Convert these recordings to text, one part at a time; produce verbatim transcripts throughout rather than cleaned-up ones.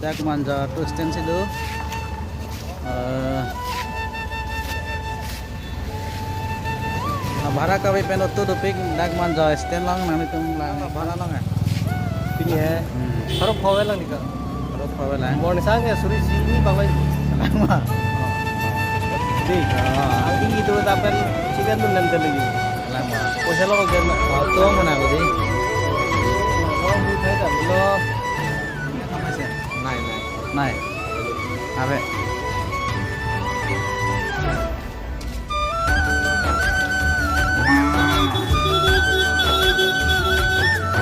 Dak Manja auto stand si do. Eh, bhara kave pen auto dopik dak Manja stand along nanglitum lang. Bhara along ya? Pini ya. Hmm. Pharo pho avelang nika. Pharo pho avelang. Morning sang ya suri sini bang bai. Lama. Di. Ah. Ang tinggi tu tapen chicken tu nanti lagi. Lama. Poisa lo ko kena. Auto mana ko di? Oh, di thai dah. Lo. Nai, nai. Nai. Ave.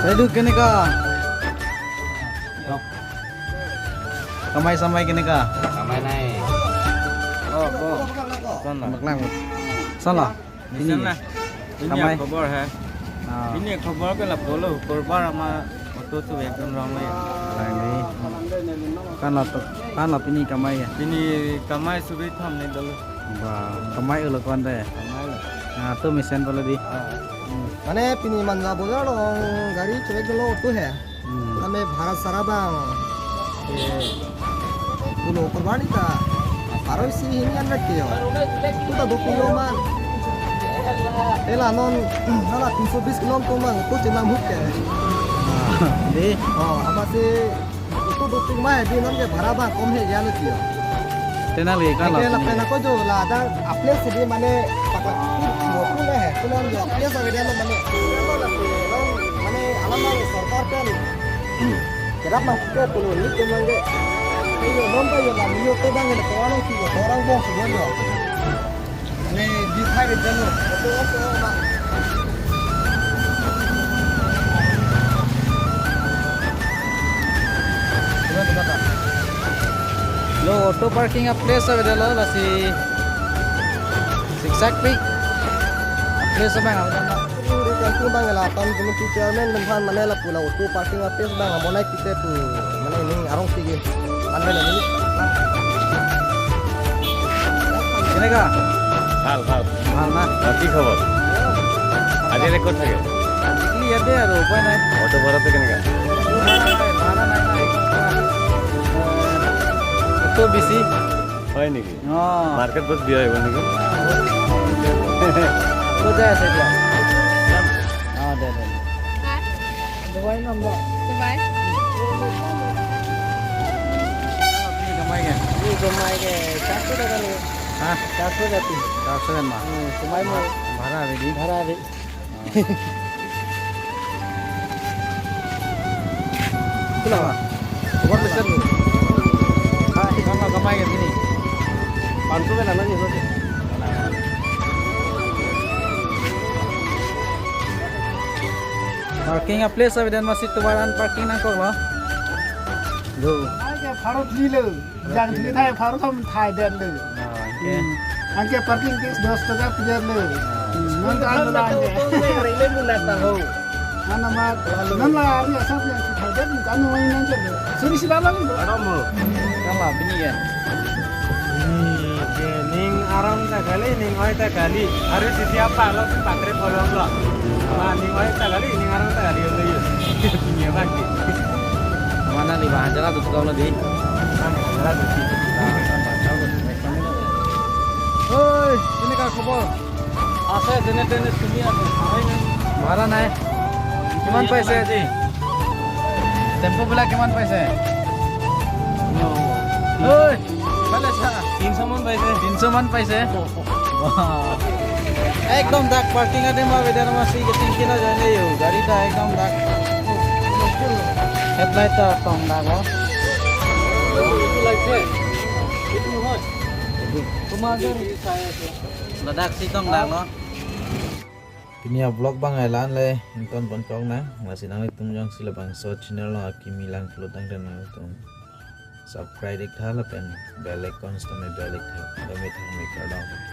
Sai du keneka? Kamai samai keneka? Kamai nai. Oh, ko. Sana. Maklang. Sana. Pini. Pini kamai. Khobor hai. Ah. Pini khobor ke lapulo, korbar ama auto tu ekdom rong le. Rong le. Kan la tu, kan la pini kamai ya. Pini kamai suri tham ne dolo. Ba, kamai ulo kon de. Kamai lo. Na tu mesen pala di. Ah. Hmm. Mane pini Manja bojar along gari chowek dolo auto hai. Hmm. Kami bhara sara bang. Eh, pulo korbar ni ta. Pharo isi hini an rak yo. Tu ta dopik lo man. Ela non, hala tinso bis kilo tu man, tu chenam huk ke. Ah, di. Oh, amatsi, tu dopik ma, di non ke bhara bang kom he ya lo tiyo. Tenang lagi kan. Eke lah, lapen ako jo ladak a-place di mane pakla mo pula hai, pula jo a-place ave dia lo mane. Mane alam mane sorkar kan kerap mang ke pulo ni tu mangge. Iyo, non ka yo la, iyo, to bang ni orang si orang bong si bong yo. Ni di thai de jalo. Auto, auto, bang. Lo auto parking a-place ave dolo, lasi siksak pik a-place abang ave dolo. Uri kan tu bang la pan committee chairman dan pan mane lapu la auto parking a-place bang monai kita tu mane ning arong sige. Keneka? Bhal, bhal. Bhal na? বাকী খবৰ? আজি ইয়াতে ক'ত থাকিব? আজিকালি ইয়াতে আৰু, উপায় নাই। অটো ভাড়াটো কেনেকা? ভাড়া নাই, ভাড়া নাই, নাই। অটো বেছি। হয় নেকি? অ। মাৰ্কেট বহুত বিয়া হৈ গ'ল নেকি? ক'ত যাই আছে এতিয়া? অ, দে, দে, দে। Dubai number. Dubai. Ini kamai ke? Ini kamai ke, satu dah kali. Hah? Satu dah tu. Satu kan, Mak? Hmm, kamai mo. Bhara ave di? Bhara ave. Kenapa? Kamai pesan tu. Hai, kamai, kamai ke sini? Pansu kan anak ni, Bos? Parking a-place ave den masi tovar an parking nangkok lo. Lo. Anke pharo phli lo. Jang phli thai pharo thom thai den lo. Ah, anke. Hmm. Anke parking fees dos taka pi den lo. Ah. Hmm, non kan lo anke. Rele muna ta ho. Mana mat. Non la ari asap yang thai den kan lo nang ke. Suri sila lo. Adam ho. Kan la pini ya. Ning, ning arong ta kali, ning oi ta kali. Hari sisi apa lo si patre polong lo. Ma ning oi ta kali, ning arong ta kali lo yo. Ini apa ki? Mana ni bahan jalan tu tukang lo di? Bahan jalan tu. Oi, ini kan khobor. আছে যেনে তেনে চলি আছে। ভাড়া নাই। কিমান পাইছে আজি? টেম্পু বিলাক কিমান পাইছে? ঐ, ভালে আছা? তিনশ মান পাইছে। তিনশ মান পাইছে? বাহ। একদম dak parking ate ma beda nama si ketingki na jane yo. Gari ta ekdom dak. Headlight ta tong dak lo. এইটো লাগিছে। এইটো নহয়। তোমাৰ যে Ladak si tong dak lo. Pini a-vlog bang ai la-an le ington pon kok nang, lasi nanglitum jongsi labangso channel along akimi lang pulo tangte nanglitum subscribe ik tha lapen bell icon sitame bell ik tha, dome thang me kardom.